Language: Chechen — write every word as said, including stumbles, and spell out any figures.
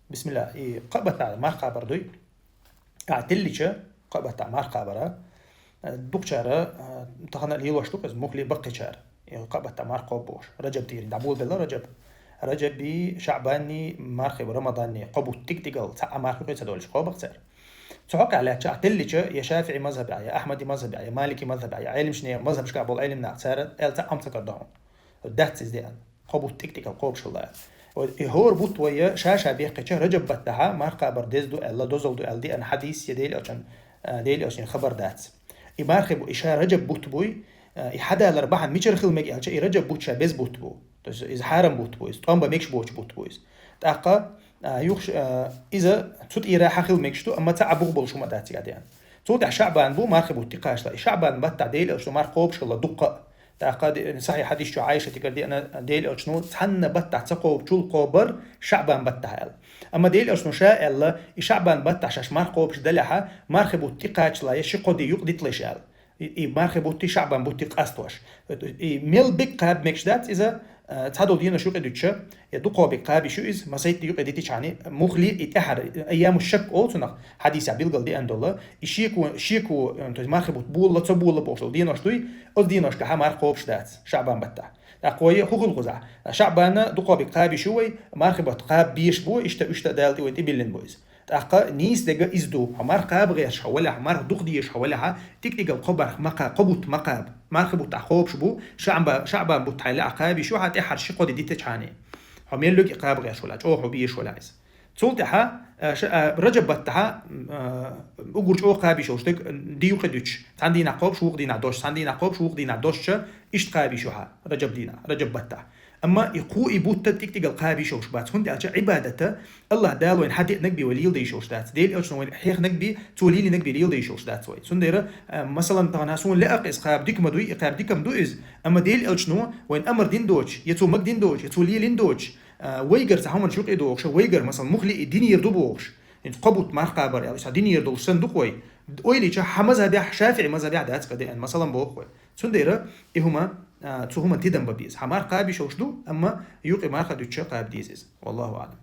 Бисмилла, и кхаъ баттахь марха кхабар дуй. А, тиллича, кхаъ баттахь марха кхабара. Дукхачара, а, тахана лелош ду-кх из, мухли баккхичара. И кхаъ баттахь марха кхобуш. Раджаб тӀера дӀаболабелла Раджаб. Раджаби, ШаӀбани, мархи Рамадани, кхо бутт тӀиг-тӀигал, цхьа а марха юкъе ца долуш, кхобу-кх цара. Цу хьокъехь лаьттача, а, тиллича, я ШафиӀи мазхабехь, я Ахьмади мазхабехь, я Малики мазхабехь, я Ӏелимаш, мазхабашкахь болу Ӏелимнах, цара аьлла цхьа а цхьа карадо хьуна. Дац иза деана. Кхо бутт тӀиг-тӀигал кхобуш хилла. Вай и хӀора бутт вай ша-ша бехкича, Раджаб баттахь марха кхабар деза ду аьлла, дозалла ду аьлла деана хьадис я Делан Элчан, а, Делан Элчан хабар дац. И мархи бу-, и ша Раджаб бутт буй, а, и хьадалар бахьана мичара хила мега аьлча, и Раджаб бутт ша беза бутт бу. То есть иза хьарам бутт бу, иза тӀом бан мегаш боцу бутт бу иза. ТӀаккха, а, юхш-, а, иза цу тӀера хьан хила мегаш ду, амма цхьа а бух болуш хӀума дац цигахь деана. Цул тӀаьхьа ШаӀбан бу, мархи бутт тӀе кхачале. И ШаӀбан баттахь Делан Элчано марха кхобуш хилла дуккха а. ТӀаккха де-, сахьихь хьадис чу Ӏайшатигара деана Делан Элчано цхьанна баттахь ца кхобучул кхобар ШаӀбан баттахь аьлла. Амма Делан Элчано ша аьлла, и ШаӀбан баттахь шаьш марха кхобуш далехьа, мархи бутт тӀе кхачале ши-кхо де юкъа диталаш аьлла. И, и мархи бутти ШаӀбан бутти къастош. И мел бегга кхаба мегаш дац иза, а, цхьадолу денош юкъе дуьтуча, я дукхо бегга кхаба йиш ю иза, масайтта юкъе дитичхьана, мухли и тӀаьхьара, айяму шакк олу цунах, хьадисехь билгал деана долу, и шеко, шеко, то есть мархи бутт болла, ца болла бохуш долу денош дуй, оцу деношкахь марха кхобуш дац, ШаӀбан баттахь. ТӀаккха вай хӀун хуьлу кхузахь? ШаӀбана дукхо бегга кхаба йиш ю вай, мархи бутт кхаба безаш бу, иштта, иштта Дала тӀе вай тӀебиллина бу иза. ТӀаккха нийса дерг иза ду. Хьо марха кхаба гӀерташ хьо валахь, марха дукха дезаш хьо валахь, тӀиг-тӀигал кхо барх ма кха-, кхо бутт ма кхаба. Мархи бутт ахь кхобуш бу, ШаӀба-, ШаӀбан бутт хьайла ахь кхаба йиш ю, хьан тӀаьхьара ши-кхо де дитичхьана. Хьо мел йоьги кхаба гӀерташ валахь, чӀогӀа хьо безаш валахь иза. Цул тӀаьхьа, а, ша-, а, Раджаб баттахь, а, уггар чӀогӀа кхаба йиш йолуш дерг, де юкъе дуьтуш. Цхьана дийнахь кхобуш, вукху дийнахь досуш, цхьана дийнахь кхобуш, вукху дийнахь досуча, иштта кхаба йиш ю хьан, Раджаб дийнахь, Раджаб баттахь. Амма и кхо и бутт тӀиг-тӀигал кхаба йиш йолуш бац, хӀунда аьлча Ӏибадат АллахӀ Дала вайна хьан деанарг бен вай леладе йиш йолуш дац. Делан Элчано вайна хьехнарг бен, цо лелийнарг бен леладе йиш йолуш дац вай. Цундела, а, масалан, тахана суна лаьа-кх иза кхаба дика ма дуй, и кхаба дика ма ду иза, амма Делан Элчано вайна амар дина доцуш, я цо мага дина доцуш, я цо лелийна доцуш, а, вайгара цхьа хӀуманаш юкъе дохуш, вайгара, масалан, мухли и динера ду бохуш. ХӀинца кхо бутт марха кхабар аьлла, иза динера долуш санна ду-кх вай. Ойла йича, хьан мазхабехь, ШафиӀи мазхабехь дац-кх деана, масалан, боху вай. Цундела и хӀума, а, цу хӀуманна тидам бан беза. Хьан марха кхаба йиш йолуш ду, амма юкъе марха дуьтуча кхаба деза иза. Валлаху аӀлам.